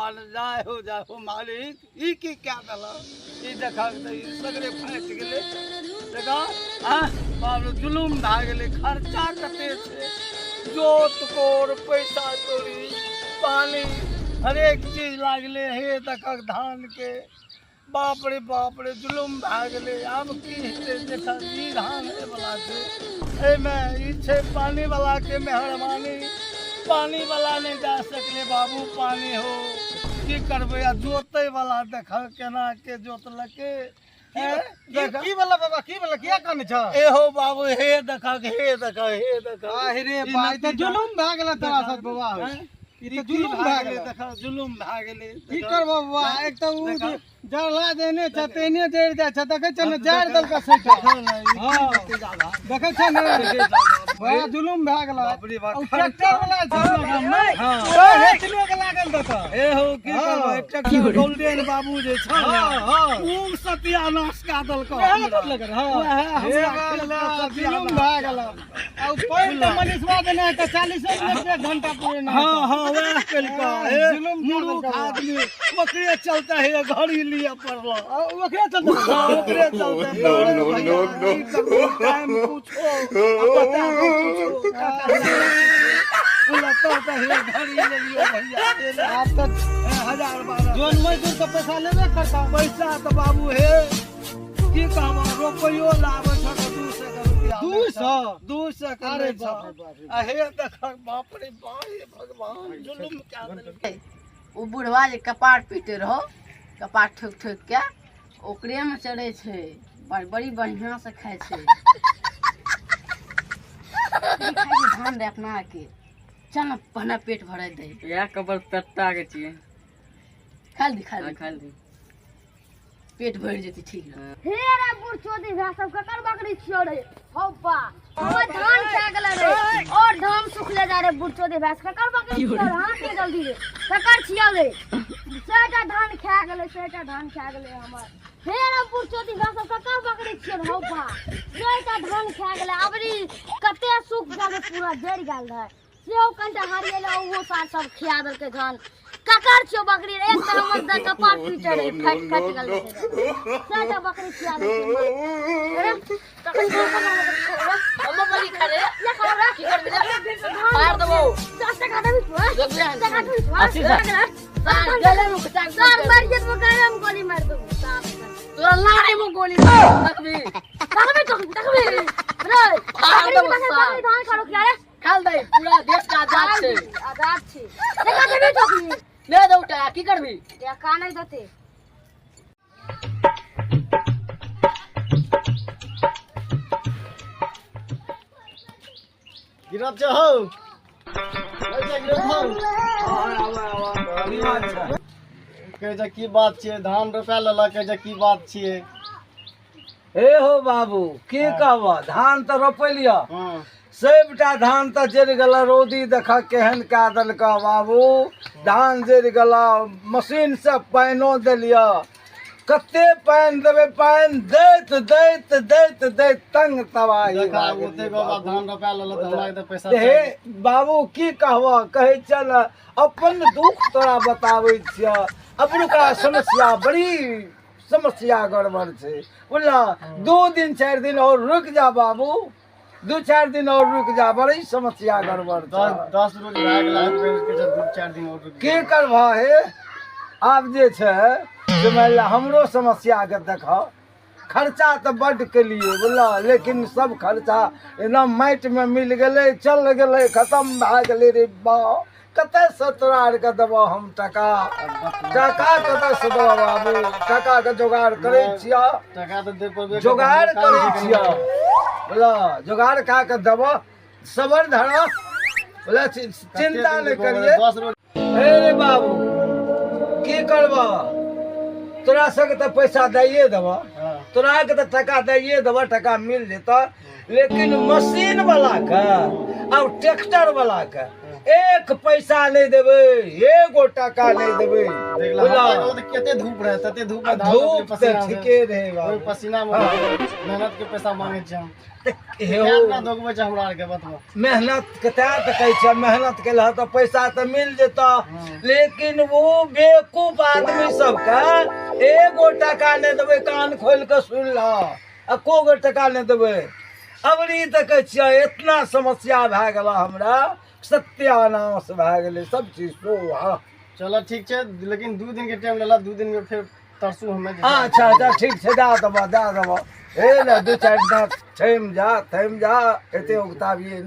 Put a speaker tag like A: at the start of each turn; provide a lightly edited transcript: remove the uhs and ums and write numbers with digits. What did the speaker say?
A: भगवान, जाय हो जाय हो मालिक, ई की कए देलक? ई देखक तऽ ई सगरे फाटि गेलै। देखा आँ बाप रे, जुलुम भए गेलै। खर्चा कते छै, जोत कोर, पैसा कौड़ी, पानि, हरेक चीज लागलै। हे देखक धानके, बाप रे बाप रे, जुलुम भए गेलै। आब की हेतै? देखक ई धान होइवला छै, एहिमे ई छै पानिवलाके मेहरबानी। पानिवला नहि दए सकलै बाबू पानि हो, की करबै? आ जोतैवला देखक केना के जोतलकै।
B: की भेलै बाबा, की भेलै? किया कानै छ?
A: ए हो बाबू, हे देखक, हे देखक, हे देखक।
B: आहि रे बा, ई तऽ जुलुम भए गेलै तोरा साथ बाबा।
A: ई
B: ई तऽ जुलुम भए गेलै।
A: देख, जुलुम भए गेलै।
B: की करबो बाबा? एक तऽ उ जे जरला देने छ तेहने जरि जाइ छ। देखै छ ने, जरि देलकै सैटा। हँ, देखै छ ने, बड़ा जुलुम भए गेलै।
A: बाप रे बाप।
B: ओ ट्रैक्टर वाला छै अपना गाममे,
A: हँ।
B: ओ हेचने के लागल देतऽ।
A: ए हो, की करबै? ट्रैक्टर गोल्डन बाबू जे छ ने,
B: हँ हँ
A: उ सत्यानाश कए देलकौ
B: वएह
A: हमरा।
B: देलकै, हँ।
A: वएह
B: हे
A: हमरा
B: बाबा,
A: खेत के
B: जुलुम
A: सत्यानाश।
B: भए गेल। आ उ पानि तऽ मनीषवा देने है तऽ 40 मिनट एक घंटा पूरे नहि।
A: हँ हँ, वएह केलकौ। हे
B: जुलुम कए
A: मुरुख
B: देलकौ।
A: आदमी, ओकरे चलते हे घड़ी लिअ पड़लो।
B: आ ओकरे चलते।
A: हँ, ओकरे चलते।
C: No, no,
A: भैया,
C: no, no.
A: की करबै? टाइम पूछो आ बता दो पूछो। बोला तब तऽ हे घड़ी लेलियो भैया।
B: आब तऽ
A: 1012
B: जोन मजदूर के पैसा लेबे करता।
A: पैसा तऽ बाबू, हे की कहबो, रोपैयो लाबै छ तऽ 200 के रुपया।
B: 200?
A: 200 के
B: अरे
A: लै छ।
B: बाप रे बाप रे।
A: आ हे देख, बाप रे बाप, हे भगवान, जुलुम कए देलकै।
D: ओ बुढ़वा जे कपार पीटे रहो, कपार ठोकि ठोकि के ओकरेमे चढ़ै छै, बड़ी बढ़िआँ से खाइ छै। बकरी खाइ छै धान रे अपना आरके। चल ने, पहना पेट भराइ दे।
E: इएह कबर पेट्टा के छियै।
D: खा दी, खा दी।
E: खा दी।
D: पेट भरि जेतै, ठीक रह।
F: हे रे बुढ़ चोदी भए सब, ककर बकरी छियो रे? हौ बा, हमर धान खा गेलै रे और धान सुखले जा रे। बुढ़ चोदी भैंस, ककर बकरी छियो रे? हाथ में जल्दी रे, ककर छियो रे? सेटा धान खा गेलै, सेटा धान खा गेलै हमर। हे रे बुढ़ चोदी भैंस सब, ककर बकरी छियो रे? हौ बा, सेटा धान खा गेलै। अबरी कते सुख गेलै, पूरा जरि गेल रहै, सेहो कनिटा हरिएलै, ओहो सार सब खिया देलकै धान। ककर छियो बकरी रे? एक तऽ हमर द कपार पीटे रे, फाटि फाटि गेल सेटा बकरी खिया देलकै रे। तखन
D: हम बकरी खा रे।
F: ले खा रे।
D: की करबी रे? मार देबो।
F: 10 टका देबी तू? 10 टका देबी तू?
D: 80 सार गले में घुसा।
F: सार मर जेतबो, गले में गोली मार देबो सार।
D: तोरा लाड़े में गोली देखबी।
F: देखबी तू, देखबी रे।
D: मार
F: बकरी
D: देबो
F: के
D: सार।
F: बकरी धान खारो खिया रे।
D: खाल दे, पूरा देश का आजाद छै।
F: आजाद छै, टका देबी तू?
D: ले दौ टाका, की करबी?
F: टका नहि देते।
B: गिरफ छै हौ, अच्छा गिरफ हौ।
A: की बात छै?
B: कहै छै की बात छियै, धान रोपा लेलक, कहै छै की बात छियै?
A: हे हो बाबू, की कहबह, धान तऽ रोपलियऽ, सबटा धान तऽ जरि गेल। रौदी देख केहन कए देलक बाबू, धान जरि गेल। मशीन से पानिओ देलियऽ, कते पानि देबै? पानि दैत दैत दैत दैत तंग तबाही
B: देखा
A: भए
B: ओते
A: गेलियै
B: बाबा
A: बाबू।
B: धान रोपा लेलक तऽ हमरा के तऽ पैसा
A: हे
B: चाही।
A: बाबू, की कहबह, कहै छियह ने, अपन दुख तोरा बताबै छियह। अपनुका समस्या बड़ी समस्या गड़बड़ छै, बुझलह? 2 दिन 4 दिन और रुकि जा बाबू, 2-4 दिन और रुकि जा, बड़ी समस्या गड़बड़ छै।
B: 10 रोज भए गेल, फेर कहै छै 2-4 दिन और रुकि।
A: की करबह हे? आब जे छै से मानि ले हमरो समस्याके देखह। खर्चा तऽ बड्ड केलियै, बुझलह? लेकिन सब खर्चा एकदम माटिमे मिल गेलै, चल गेलै, खतम भए गेलै रे बा। कतयसँ तोरा आरके देबह हम टका? टका कतयसँ देबह बाबू? टकाके जोगाड़ करै छियह।
B: टका तऽ दे पड़बे।
A: जोगाड़ करै छियह, बुझलह? जोगाड़ कए कऽ देबह, सबर धरह, बुझलह? चिन्ता नहि करियै।
B: 10 रोज।
A: हे रे बाबू, की करबह? तोरा सबके तऽ पैसा दैए देबह। तोरा के तऽ टका दैए देबह, टका मिल जेतह, लेकिन मशीन वाला के और ट्रैक्टर वाला के एक पैसा नहि देबै, एगो टाका नहि देबै।
B: देखला,
A: बुझलह?
B: हमरा गाँव तऽ कते धूप रहे, तते धूप में
A: आ
B: धान
A: धूप
B: रोपले,
A: तऽ
B: पसीना से।
A: ठीके रहै
B: ओहि
A: बाबू।
B: पसीना में मेहनत के पैसा मांगे छियै हम।
A: तऽ हे
B: केतना
A: हो,
B: दोगबै छै हमरा आरके बतबऽ।
A: मेहनत के तैं तऽ कहै छियै, मेहनत केलह तऽ पैसा तऽ मिल जेतह, लेकिन ओ बेवकूफ आदमी सबके एगो टाका नहि देबै। कान खोलि कऽ सुनि लह, एको गो टाका नहि देबै। अबरी तऽ कहै छियै इतना समस्या भए गेल हमरा, सत्यानाश भए गेलै सब चीज सोहा।
B: चलो ठीक छै, लेकिन 2 दिन के टाइम लेला, 2 दिन में फेर तरसू हमे जे छै।
A: अच्छा अच्छा, ठीक छै, दए देबऽ, दए देबऽ। हे ने 2-4 दिन थमि जा, थमि जा, एते उगताबियै।